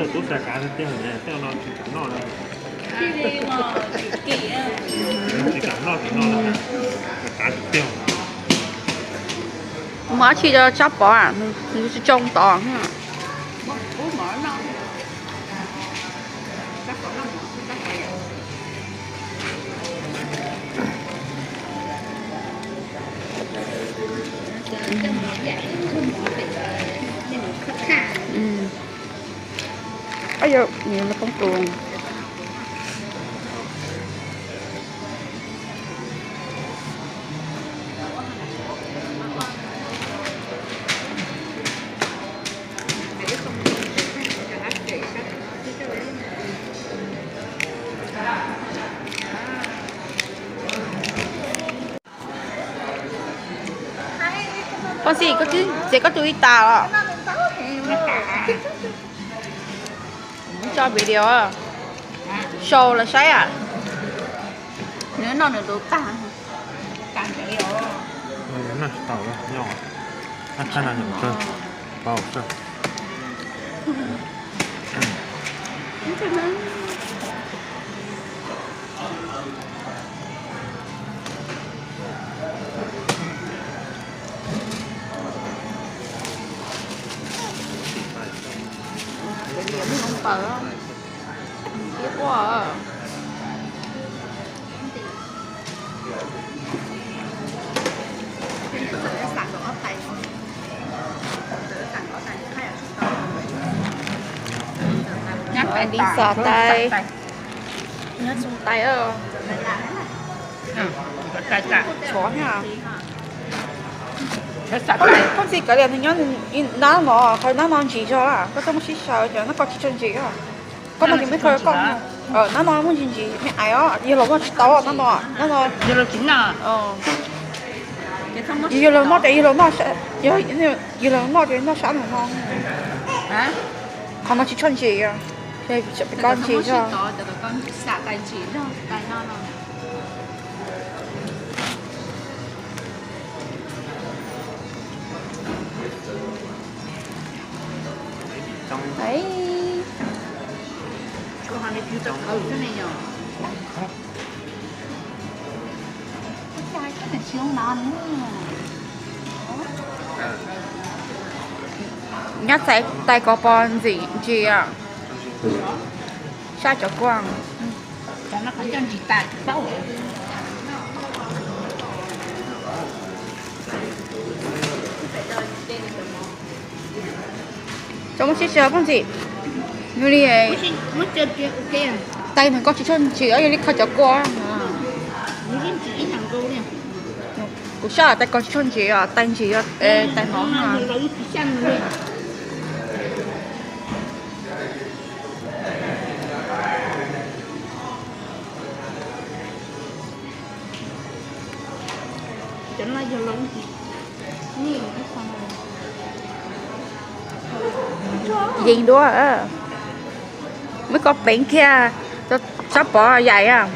Tub sab kav tiag tiag, tej no tsis kam noj, tsis kam noj, tsis noj, kav tiag. Muab dab tsi rau Tsab Pov, nws tsoo tod. Ab, yog nws poob tus. Phooj Xib, koj twb txiav koj tus li tas los? Tso video, show lawv saib. Nws noj nws tus tag. Ib quaj. Nyob tais, nyob tais. Tshuav thiab. Phooj Xib, kav liam nws nyob nab no, qhov nab no ntsim zog, koj txhob muab sib xyaw, cov nab ko tsis tshua ntsim. Koj no ces muaj ib qho koj, nab no muaj ntsis ntsis me ais os, yawg laus noj tsis tau nab no, nab no. Yawg laus noj ces yawg laus noj, yawg laus noj ces noj sab nraum no. Qhov no tsis tshua ntsim, koj ntsim zog. Nyob tais kov pos ntsim ntsis, sab cov kuaj. Tso muab sib tw phooj ywg, nws li tais nws koj tsis tshua ntsim, yog li kho cov kuaj. Kuv sab tais koj tsis tshua ntsim, tais ntsim yog tais no. Yeej dua, muab koj peev kiag, Tsab Pov yaim.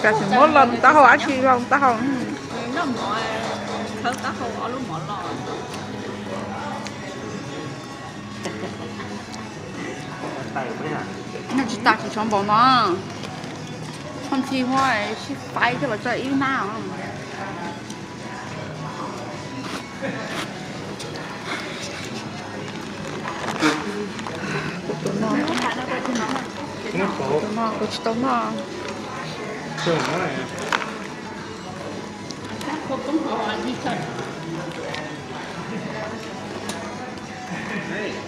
Tab sis muab los taub hau dab tsi los taub hau. Noj tsis tas tsis tshua npaum no. Phooj ywg, muab sib faib coj los tso ib nab. Kuv tsis tau noj.